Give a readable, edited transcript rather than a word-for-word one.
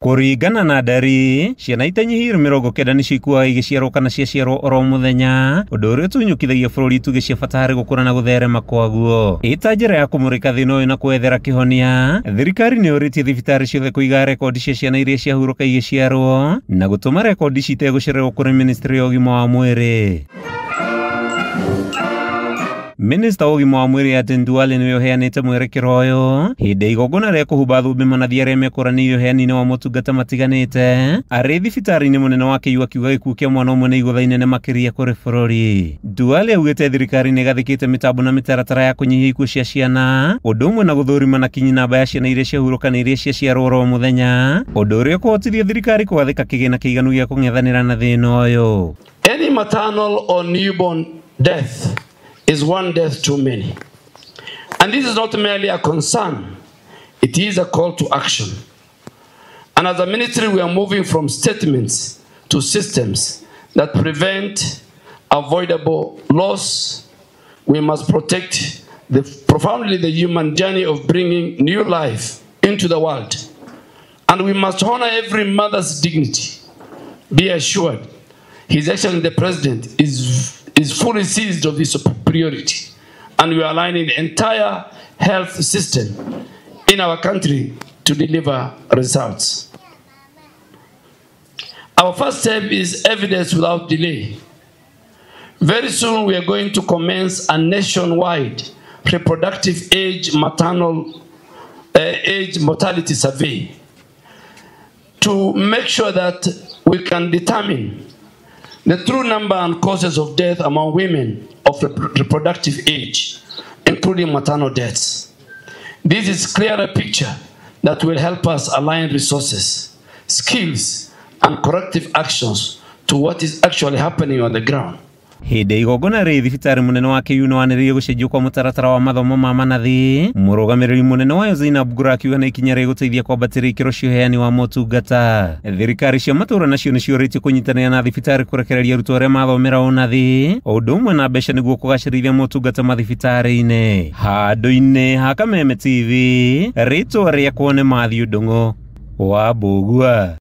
Kũringana na ndari, ciana itanyihĩire 90 nĩcio ikuaga igĩciarwo kana ciaciarwo oro mũthenya, ũndũ ũrĩa ũtunyũkithagia bũrũri itugĩ cia bata harĩ gũkũra na gũtherema kwaguo. Ĩta njĩra ya kũmũrĩka thĩna ũyũ na kwethera kĩhonia, thirikari nĩ yũrĩtie thibitarĩ ciothe kũiga rekondi cia ciana iria ciahurũka igĩciarwo na gũtũma rekondi ici itegũcererwo kũrĩ ministry ya ũgima wa mwĩrĩ. Minista wa ũgima wa mwĩrĩ Aden Duale nĩwe ũheanĩte mwerekero ũyũ hĩndĩ ya igongona rĩa kũhumba thũmbĩ manathi arĩa mekũranĩirio ũheani-inĩ wa motungata matiganĩte arĩ thibitarĩ-inĩ mũnene wa KU akiuga gĩkuũ kĩa mwana ũmwe nĩ igũtha inene makĩria kũrĩ bũrũri. Duale augĩte thirikari nĩ ĩgathĩkĩte mĩtambo na mĩtaratara ya kũnyihia ikuũ cia ciana ũndũ ũmwe na gũthũrima na kinyi namba ya ciana iria ciahurũka na iria ciaciarwo oro mũthenya, ũndũ ũrĩa ũkũhotithia thirikari kũgathĩka kĩgĩna kĩiganu gĩa kũng'ethanĩra na thĩna ũyũ. Any maternal or newborn death is one death too many. And this is not merely a concern, it is a call to action. And as a ministry, we are moving from statements to systems that prevent avoidable loss. We must protect profoundly the human journey of bringing new life into the world. And we must honor every mother's dignity. Be assured, His Excellency the President is fully seized of this priority, and we are aligning the entire health system in our country to deliver results. Our first step is evidence without delay. Very soon we are going to commence a nationwide reproductive age maternal age mortality survey to make sure that we can determine the true number and causes of death among women of reproductive age, including maternal deaths. This is clearer picture that will help us align resources, skills, and corrective actions to what is actually happening on the ground. Hĩndĩ ya igongona rĩ thibitarĩ mũnene wa KU nĩwanĩrĩire gũcenjio kwa mũtaratara wa mathomo ma manathi, mũrũgamĩrĩri mũnene wayo Zainab Ngura akiuga nĩ ikinya rĩgũteithia kwambatĩria ikĩro cia ũheani wa motungata. Thirikari cia matũũra nacio nĩciũrĩtio kũnyitanĩra na thibitarĩ kũrekereria arutwo arĩa mathomera ũnathi o ũndũ ũmwe na mbeca nĩguo kũgacĩrithia motungata mathibitarĩ-inĩ. Handũ-inĩ ha Kameme TV, rĩtwa rĩakwa nĩ Matthew Ndung'u wa Mbũgua.